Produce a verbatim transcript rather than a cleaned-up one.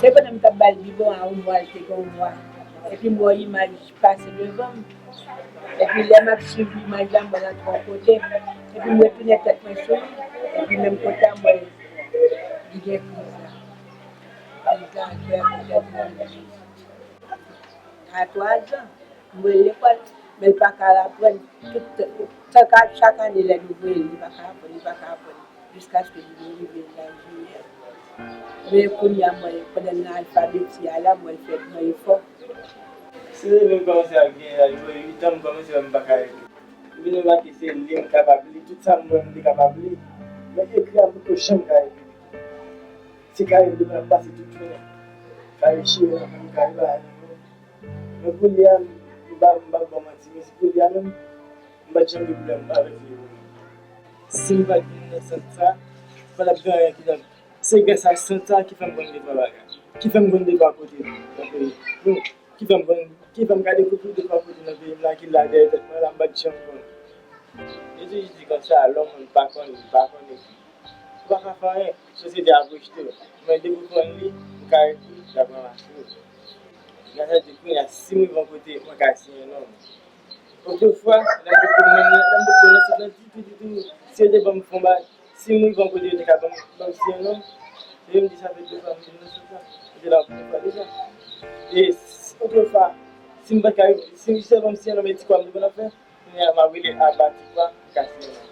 Se pandan m t ap ba l bibon a, yon mwa, l te gen yon mwa. Epi m wè yon imaj pase devan m. Epi lè m ap swiv imaj la, m wè l antre yon kote. Epi m retounen tèt mwen sou li. Epi menm kote a, m wè li gen kriz la. Kriz la, atè a, kote a, a twa zan. M voye l lekòl, men l pa ka aprann. Tout tan, ka, chak ane lè nou voye l, li pa ka aprann, li pa ka aprann. Jiskaske li vin rive laj jiyè. Men kounye a, mwen, pandan nan alfabeti a la, mwen fè gran efò. Se lè m kòmanse ap gen laj, mwen uit an, m kòmanse wè m pa ka ekri. M vin remake se li m kapab li, tout sa m wè m te kapab li. Men ekri a, m poko janm ka ekri. Se kare m te konn ap pase tout jounen. Kare chire nan men m, kare bagay nan men m. Men kounye a, m pa, m pa ba w manti, men se kounye a menm, m pa t janm gen pwoblèm avèk li. Si m pa t vin nan sant sa, pa t ap gen anyen ki t ap. Se gras a sant sa ki fè m konn de twa bagay, ki fè m konn de twa kote nan peyi. Hmm. Ki fè m konn, ki fè m ka dekouvri de twa kote nan peyi m la ki la dèyè tèt mwen la, m pa t janm konn. Yo toujou di konsa, lè yon moun pa konn, li pa konn ekri. Ou pa ka fè anyen, sosyete a ap rejte w. Men depi w konn li, ou ka ekri, y ap ranmase w. Gras a Dye, kounye a, si m rive yon kote, mwen ka siyen non m. Otrefwa, lè m te konn menm nan, lè m te konn nan sant lan ditou, ditou, si yo te ban m fon ba, si m rive yon kote, yo te ka ban m, ban m siyen non m. E yo m di sa fè de fwa m vin nan sant lan. Yo te la yon premye fwa deja. E s-, otrefwa, si m pa t ka, si m jis ban m siyen non m, e ti kwa m te konn ap fè, kounye a, m ap rele aba ti kwa, m ka siyen non m.